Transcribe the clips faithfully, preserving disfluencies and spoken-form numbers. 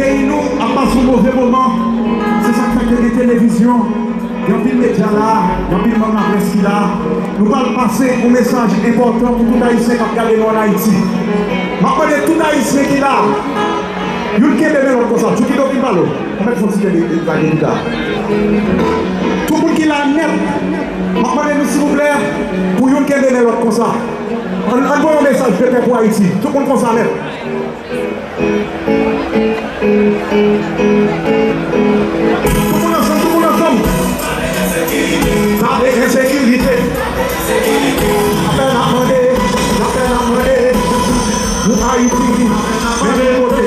Peyi nou ap pase yon move moman. Se sa k fè ke gen televizyon, gen anpil medya la, gen anpil manm laprès ki la. Nou pral pase yon mesaj enpòtan pou tout Ayisyen k ap gade nou ann Ayiti. M ap mande tout Ayisyen ki la, youn kenbe men lòt konsa. Tchoukido, vin pale w. Ann fè yon ti kenbe, kenbe, kenbe la. Tout moun ki la nèt, m ap mande nou, silvouplè, pou youn kenbe men lòt konsa. Ann, ann voye yon mesaj de pè pou Ayiti. Tout moun konsa nèt. Tout moun ansanm, tout moun ansanm. Pale ensekirite. Apèl ap mande, apèl ap mande. Pou Ayiti, mete kote.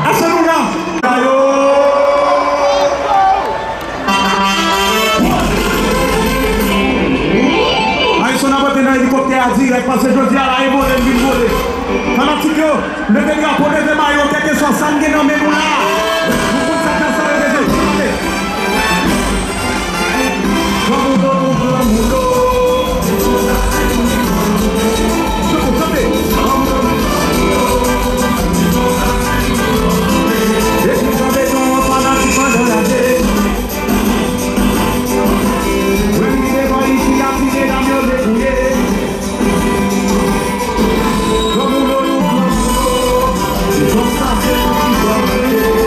Èske nou la? Ayisyen ap antre nan elikoptè a dirèk, paske jodi a la, e vole m vin vole. Fanatik yo, leve drapo, leve mayo, kèlkeswa sa n gen nan men nou la. Nou konn sa k ap sa yo bezwen. Granmoun, granmoun, granmoun. Depi jan beton an fanatik pandan lane. Lè m rive bò isi a, ti medam yo debouye. Granmoun, granmoun, granmoun. Se konsa, se konsa.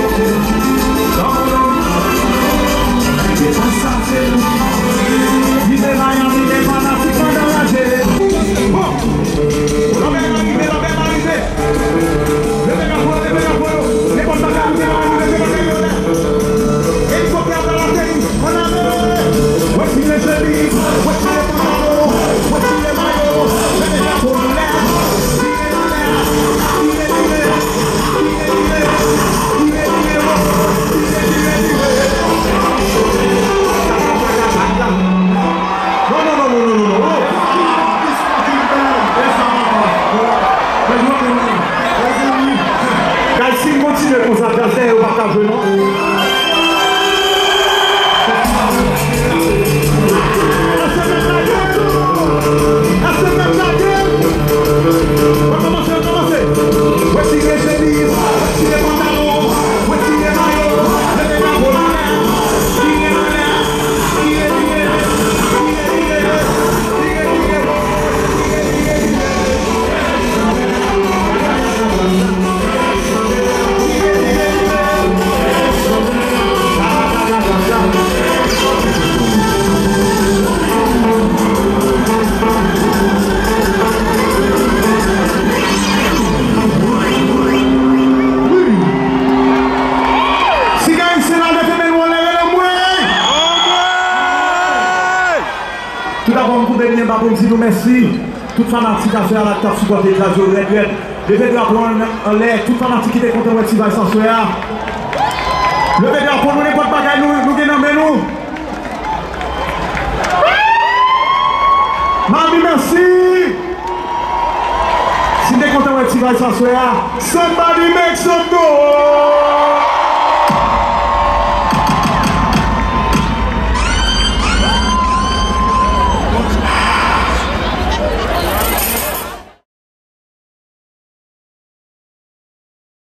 Premye m pa pou m di nou mèsi. Tout fanatik aswè a la k t ap sipòte djaz yo rèd rèd. Leve drapo an anlè. Tout fanatik ki te kontan wè T-Vice aswè a. Leve drapo nou, nenpòt bagay nou, nou gen nan men nou. Mami, mèsi. Si n te kontan wè T-Vice aswè a, somebody make some noise.